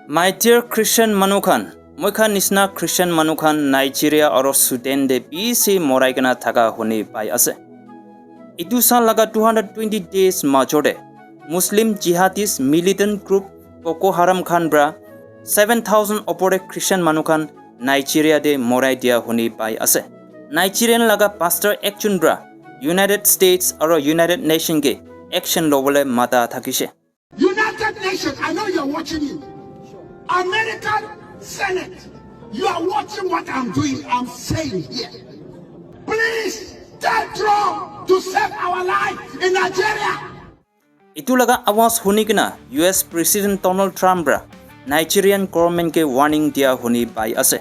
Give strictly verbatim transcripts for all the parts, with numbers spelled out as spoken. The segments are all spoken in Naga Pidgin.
My dear Christian manu khan, moi khan nisna Christian manu khan Nigeria aro Sudan te bishi morai kena thaka huni pai ase. Itu sal laga two hundred twenty days major te Muslim jihadist militant group Boko Haram khan pra seven thousand opor te Christian manu khan Nigeria te morai dia huni pai ase. Nigerian laga pastor ekjon pra United States aro United Nation ke action lobole mata thakishe. United Nations, I know you're watching me. American Senate, you are watching what I'm doing, I'm saying here. Please take drone to save our life in Nigeria. Itu laga awaaz huni kena U S President Donald Trump pra Nigerian government ke warning dia huni pai ase.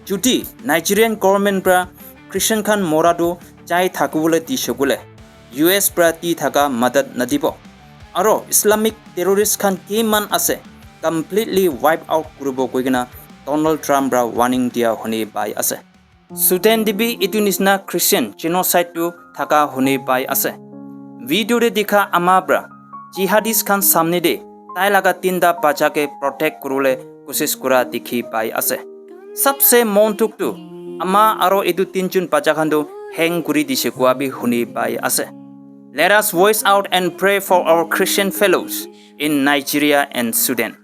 Jodi Nigerian government pra Christian khan mora tu chai thakibole dishe koile U S pra ti thaka madad nadibo. Aro Islamic terrorist khan kiman ase completely wipe out kuribo koi kena Donald Trump pra warning dia huni pai ase. Sudan te bi itu nisna Christian genocide tu thaka huni pai ase. Video te dikha ama pra jihadist khan samne te tai laga tinta bacha ke protect kuribole kosis kura dikhi pai ase. Sabse mon dukh tu ama aro itu tinjon bacha khan tu hang kuri dishe koa bi huni pai ase. Let us voice out and pray for our Christian fellows in Nigeria and Sudan.